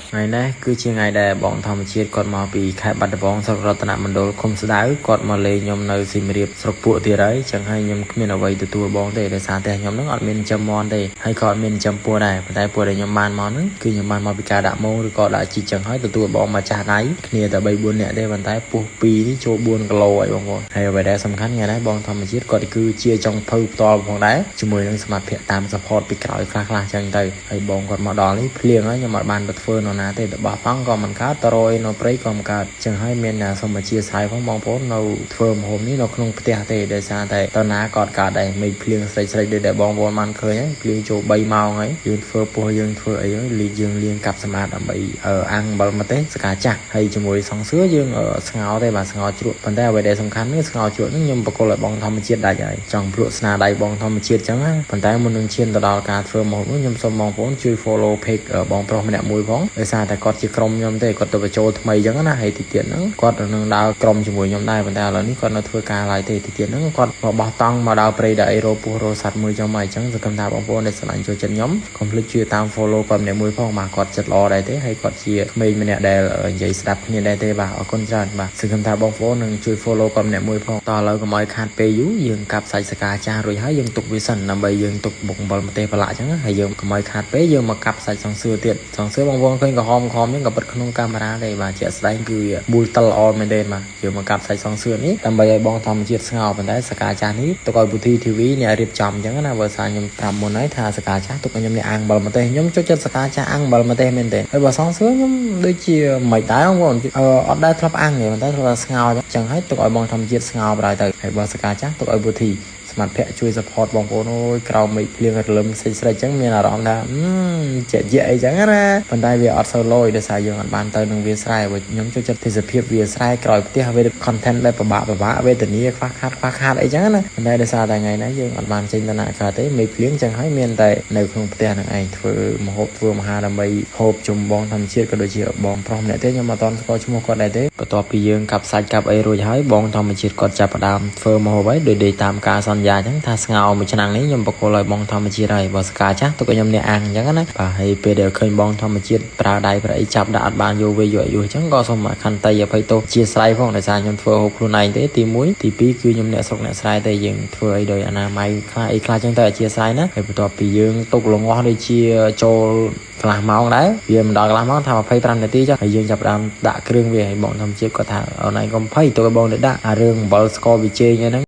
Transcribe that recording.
ថ្ងៃនេះគឺជាថ្ងៃដែលបងធម្មជាតិគាត់មកពីខេត្តបាត់ដំបងស្រុករតនមណ្ឌលឃុំស្ដៅគាត់មកលេងខ្ញុំនៅសៀមរាបស្រុកពួកទៀតហើយចឹងហើយខ្ញុំគ្មានអ្វីទទួលបងទេដោយសារតែខ្ញុំនឹងអត់មានចិញ្ចឹមមាន់ទេហើយក៏អត់មានចិញ្ចឹមពស់ដែរប៉ុន្តែពស់ដែលខ្ញុំបានមកហ្នឹងគឺខ្ញុំបានមកពីការដាក់មងឬក៏ដាក់ជីចឹងហើយទទួលបងមកចាស់ដៃគ្នាតែ3 4នាក់ទេប៉ុន្តែពស់2នេះចូល4គីឡូហើយបងប្អូនហើយអ្វីដែលសំខាន់ថ្ងៃនេះបងធម្មជាតិគាត់គឺជាចុងភៅផ្ទាល់ផងដែរជាមួយនឹងសមត្ថភាពតាម support ពីក្រោយខ្លះៗចឹងទៅហើយបងគាត់មកដល់នេះភ្លៀងហើយខ្ញុំអត់បានទៅធ្វើនរណាទេទៅបោះតង់ក៏មិនកើតទៅរយនៅព្រៃក៏មិនកើតចឹងហើយមានសូមអធិស្ឋានផងបងប្អូននៅធ្វើម្ហូបនេះនៅក្នុងផ្ទះទេដោយសារតែតណាក៏កើតដែរមេឃភ្លៀងស្រិចស្រិចដូចដែលបងប្អូនបានឃើញហើយភ្លៀងចូល3ម៉ោងហើយយើងធ្វើពោះយើងធ្វើអីហើយលីយើងលាងកាប់សម្អាតដើម្បីអាំងអំបិលម្ទេសសកាចាស់ហើយជាមួយសង្សឿយើងស្ងោរទេបាទស្ងោរជ្រក់ប៉ុន្តែអ្វីដែលសំខាន់នេះស្ងោរជ្រក់ហ្នឹងខ្ញុំបកគលឲ្យបងធម្មជាតិដាច់ហើយចង់ភ្លក់ស្នាដៃបងធម្មជាតិចឹងណាប៉ុន្តែមុននឹងឈានទៅដល់ការធ្វើម្ហូបនោះខ្ញុំសូមបងប្អូនជួយ follow page បងប្រុសម្នាក់មួយផងដោយសារតែគាត់ជាក្រុមខ្ញុំទេគាត់ទៅបញ្ចូលថ្មីចឹងណាហើយទីទៀតហ្នឹងគាត់នឹងដើរក្រុមជាមួយខ្ញុំដែរប៉ុន្តែឥឡូវនេះគាត់នៅធ្វើការឡើយទេទីទៀតហ្នឹងគាត់មកបោះតង់មកដើរព្រៃដើរអីរកពស់រកសត្វមួយចឹងមកអញ្ចឹងសង្ឃឹមថាបងប្អូនដែលស្រឡាញ់ចូលចិត្តខ្ញុំកុំភ្លេចជួយតាម follow គាត់ម្នាក់មួយផងបាទគាត់ចិត្តល្អដែរទេហើយគាត់ជាក្មេងម្នាក់ដែលនិយាយស្ដាប់គ្នាដែរទេបាទអរគុណច្រើនបាទសង្ឃឹមថាបងប្អូននឹងជួយ follow គាត់ម្នាក់មួយផងតឥឡូវកុំឲ្យខាតពេលយូរយើងកាប់សាច់សកាចាស់រួចហើយយើងទុកវាសិនដើម្បីយើងទុកបុកអំបិលម្ទេសប្រឡាក់ចឹងហើយយើងកុំឲ្យខាតពេលយើងមកកាប់សាច់សង្សឿទៀតសង្សឿបងប្អូនឃើញក្រហមក្រហមហ្នឹងក៏ពិតក្នុងកាមេរ៉ាដែរបាទជាក់ស្ដែងគឺមូលតិលល្អមែនទេបាទយើងមកកាប់សាច់សង្សឿនេះដើម្បីឲ្យបងធម្មជាតិស្ងោរប៉ុន្តែសកាចាស់នេះទុកឲ្យពុធី TV អ្នករៀបចំអញ្ចឹងណាបើសារខ្ញុំប្រាប់មុនហើយថាសកាចាស់ទុកឲ្យខ្ញុំនេះអាំងអំបិលម្ទេសខ្ញុំចូលចិត្តសកាចាស់អាំងអំបិលម្ទេសមែនទេហើយបើសង្សឿខ្ញុំដូចជាមិនដែរបងប្អូនអត់ដែរធ្លាប់អាំងទេប៉ុន្តែធ្លាប់ស្ងោរអញ្ចឹងហើយទុកឲ្យបងធម្មជាតិស្ងោរបណ្ដោយទៅហើយបើសកាចាស់ទុកឲ្យពុធីសមត្ថភាពជួយ support បងប្អូនអូយក្រោមមេឃភ្លៀងរលឹមស្រិចស្រិចចឹងមានអារម្មណ៍ថាជាក់ជាអីចឹងណាប៉ុន្តែវាអត់សូវលយដោយសារយើងអត់បានទៅនឹងវាស្រែព្រោះខ្ញុំចូលចិត្តទេសភាពវាស្រែក្រោយផ្ទះវា content បែបពិបាកពិបាកវេទនាខ្វះខាតខ្វះខាតអីចឹងណាប៉ុន្តែដោយសារតែថ្ងៃនេះយើងអត់បានចេញទៅណាកើតទេមេឃភ្លៀងចឹងហើយមានតែនៅក្នុងផ្ទះនឹងឯងធ្វើម្ហូបធ្វើមហាដើម្បីហូបជុំបងធម្មជាតិក៏ដូចជាបងប្រុសម្នាក់ទេខ្ញុំអត់ទាន់ស្គាល់ឈ្មោះគាត់ដែរទេបន្ទាប់ពីយើងកាប់សាច់កាប់អីរួចហើយបងធម្មជាតិគាត់ចាប់ផ្ដើមធ្វើម្ហូបហើយដោយតាមការសន្យាចឹងថាស្ងោរមួយឆ្នាំនេះខ្ញុំបកគលឲ្យបងធម្មជាតិហើយបើស្កាចាស់ទុកឲ្យខ្ញុំអ្នកអាំងអញ្ចឹងណាបាទហើយពេលដែលឃើញបងធម្មជាតិប្រើដៃប្រើអីចាប់ដាក់អត់បានយកវេយកអាយុអញ្ចឹងក៏សូមខន្តីអភ័យទោសជាស្រ័យផងដោយសារខ្ញុំធ្វើហូបខ្លួនឯងទេទី1ទី2គឺខ្ញុំអ្នកស្រុកអ្នកស្រែទេយើងធ្វើអីដោយអនាម័យខ្លះអីខ្លះចឹងទៅអធិស្ឋានណាហើយបន្ទាប់ពីយើងទុកលងោះដូចជាចូលកន្លះម៉ោងដែរវាមិនដល់កន្លះម៉ោងថា25នាទីចុះហើយយើងចាប់ផ្ដើមដាក់គ្រឿងវាឲ្យបងធម្មជាតិគាត់ថាអូនឯងកុំភ័យទុកឲ្យបងទៅដាក់អារឿងអំបិលស្ករវាជេងហ្នឹង